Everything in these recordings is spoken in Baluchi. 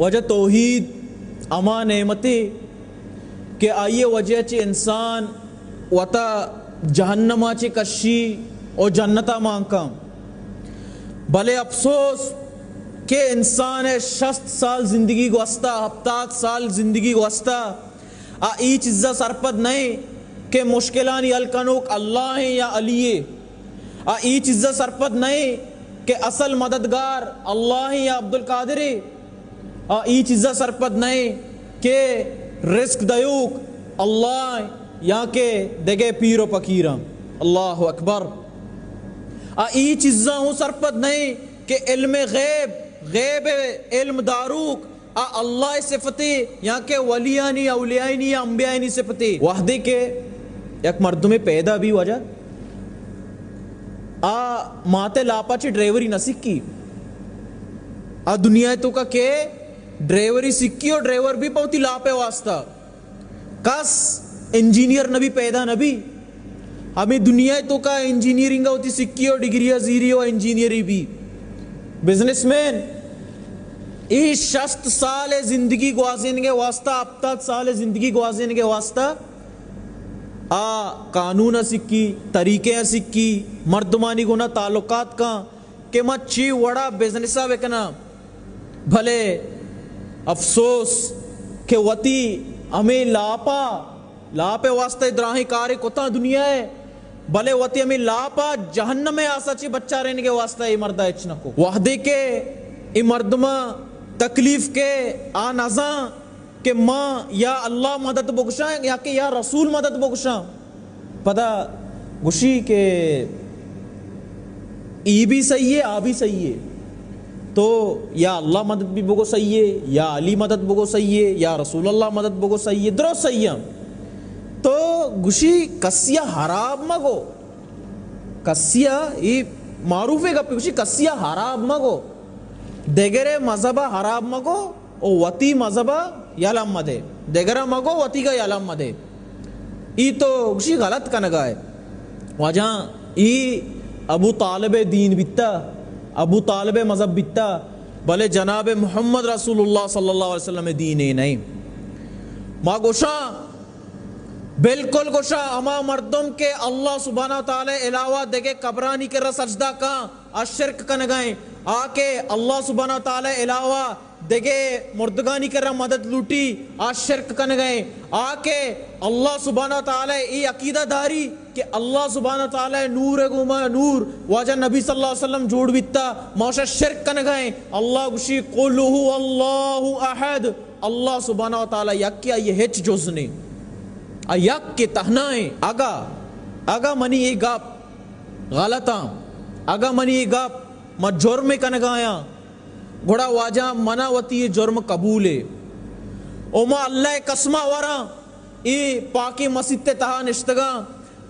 واجہ، توحید ہما نعمتے کہ آئی ءِ وجہ ءَ چہ انسان وتا جہنم ءَ چہ کشی و جنت ءَ مان کن۔ بلے افسوس کہ انسان ءِ شست سال زندگی گوستہ، ہپتاد سال زندگی گوستہ، آ ای چیزا سرپد نئیں کہ مشکلانی حل کنوک اللہ ایں یا علی ایں۔ آ ای چیزا سرپد نئیں کہ اصل مددگار اللہ ایں یا عبدالقادر ایں۔ آ ای چیزا سرپد نئیں کہ رزق دیوک اللہ ایں یا کہ دگہ پیر و فقیراں۔ اللہ اکبر۔ آ ای چیزا ہوں سرپد نئیں کہ علم غیب، غیب علم داروک، آ اللہ ءِ صفتے یا کہ ولیانی، اولیائینی یا انبیائینی صفتے۔ وہدے کہ یک مردمے پیدا بی واجہ، آ مات ءِ لاپا چہ ڈرائیوری نہ سکی۔ آ دنیا ءِ توکا کہ ڈرائیوری سکی و ڈرائیور بی پہ وتی لاپ ءِ واسطہ۔ کس انجینئر نبی، پیدا نبی۔ ہمے دنیا ءِ توکا انجینئرنگ ءَ وتی سکی و ڈگری ءَ زیری و انجینئری بی۔ بزنس مین، ای شست سال ءِ زندگی گوازینگ ءِ واسطہ، ہپتاد سال ءِ زندگی گوازینگ ءِ واسطہ آ قانون ءَ سکی، طریقے ءَ سکی، مردمانی گونا تعلقات کن کہ ما چی وڑا بزنس ءَ بکناں۔ بلے افسوس کہ وتی ہمے لاپا، لاپ ءِ واسطہ دراہیں کارے کتاں دنیا ءَ، بلے وتی ہمے لاپا جہنم ءِ آسا چہ بچارینگ ءِ واسطہ اے مردا ہچ نہ کو۔ وہدے کہ اے مردماں تکلیف کہ آ نزاں کہ ما یا اللہ مدد بگشاں یا کہ یا رسول مدد بگشاں، پدا گوشی کہ ای بھی صحیح ہے، آ بھی صحیح ہے۔ تو یا اللہ مدد بھی بگو صحیح ہے، یا علی مدد بگو صحیح ہے، یا رسول اللہ مدد بگو صحیح ہے، درست صحیح ہم۔ تو گوشی کسیا حراب مگو، کسیا، ای معروف گپے، گوشی کسیا حراب مگو، دگرے مذہبا حراب مگو، و وتی مذہبا یلہ مدے، دگرا مگو، وتیگا یلہ مدے۔ ای تو گوشی غلط کنگا ہے۔ واجہاں، ای ابو طالب دین بیتا، ابو طالب مذہب بیتا، بلے جناب محمد رسول اللہ صلی اللہ علیہ وسلم دین اے نہیں۔ ما گوشاں، بالکل گوشاں، ہما مردم کہ اللہ سبحانہ و تعالی علاوہ دگہ قبرانی کرا سجدہ کاں، آ شرک کنگا ایں۔ آ کہ اللہ سبحانہ و تعالی علاوہ دگہ مردگانی کرا مدد لوٹی، آ شرک کنگا ایں۔ آ کہ اللہ سبحانہ و تعالی ای عقیدہ داری کہ اللہ سبحانہ و تعالی نور گوما نور، واجہ نبی صلی اللہ علیہ وسلم جوڑ بیتا، ما اشا شرک کنگا ایں۔ اللہ گوشی، قل هو اللہ احد، اللہ سبحانہ و تعالی یکے، آئی ہچ جز نے، آ یک تہنا ایں۔ اگا، اگا منی اے گپ غلطاں، اگا منی اے گپ ما جرم کنگایاں، گڑا واجہ منا وتی اے جرم قبول ہے۔ او ما اللہ قسمہ وراں، اے پاکیں مسیت تہا نشتگاں،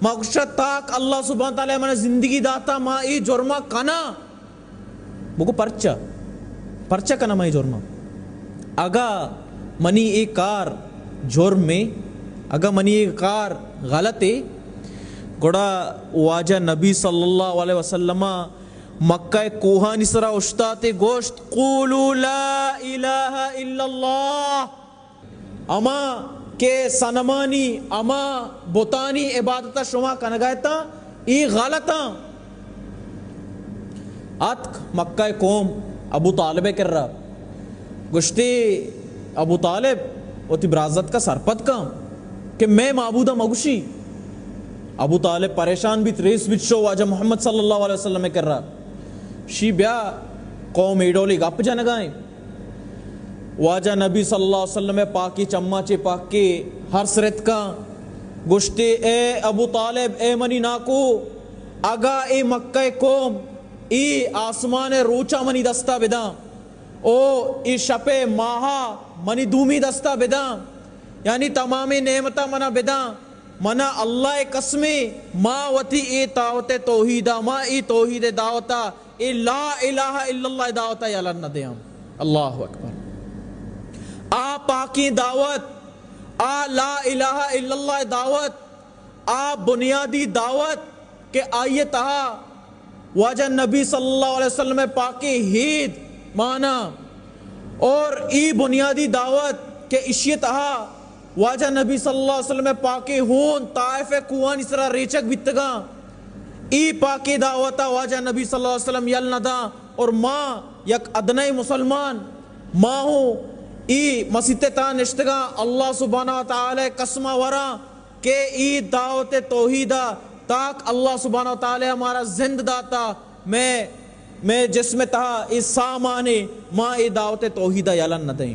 ما گوشا تاک اللہ سبحانہ تعالی منا زندگی داتا، ما اے جرمہ کناں۔ بگو پرچا؟ پرچا کناں ما اے جرمہ؟ اگا منی اے کار جرم اے، اگا منی اے کار غلط اے، گڑا واجہ نبی صلی اللہ علیہ وسلم مکہ کوہانی سرا اشتاتے گوشت، قولوا لا الہ الا اللہ۔ ہما کہ صنمانی، ہما بتانی عبادت شما کنگا اتاں، ای غلطاں۔ اتک مکہ قوم ابو طالب کرا، گوشتی، ابو طالب، وتی برازتکا سرپد کن کہ مئے معبودا مگوشی۔ ابو طالب پریشان بیت، ریس بیت، شو واجہ محمد صلی اللہ علیہ وسلم کرا۔ شی بیا، قوم اے ڈولی گپ جنگائیں۔ واجہ نبی صلی اللہ علیہ وسلم پاکی چما چے پاکی ہر سرتکاں، گوشتی، اے ابو طالب، اے منی ناکو، اگا اے مکہ قوم ای آسمان روچا منی دستا بداں، او ای شپ ماہا منی دومی دستا بداں، یعنی تمامیں نعمتا منا بداں، منا اللہ قسمے، ما وتی اے دعوت توحیدا، ما اے توحید دعوتا، اے لا الہ الا اللہ دعوتا یلہ نہ دیاں۔ اللہ اکبر۔ آ پاکیں دعوت، آ لا الہ الا اللہ دعوت، آ بنیادی دعوت کہ آئی تہا واجہ نبی صلی اللہ علیہ وسلم پاکیں ہید مانا، اور ای بنیادی دعوت کہ اشی تہا واجہ نبی صلی اللہ علیہ وسلم پاکیں ہون طائف کوہانی سرا ریچگ بیتگاں، ای پاکیں دعوتا واجہ نبی صلی اللہ علیہ وسلم یل نہ داں۔ اور ما یک ادنی مسلمان، ما ہوں ای مسیت تہا نشتگاں، اللہ سبحانہ و تعالی قسمہ وراں کہ ای دعوت توحیدا تاک اللہ سبحانہ و تعالی مارا زند داتا، میں میں جسم تہا ای سامانے، ما ای دعوت توحیدا یلن نہ دئیں۔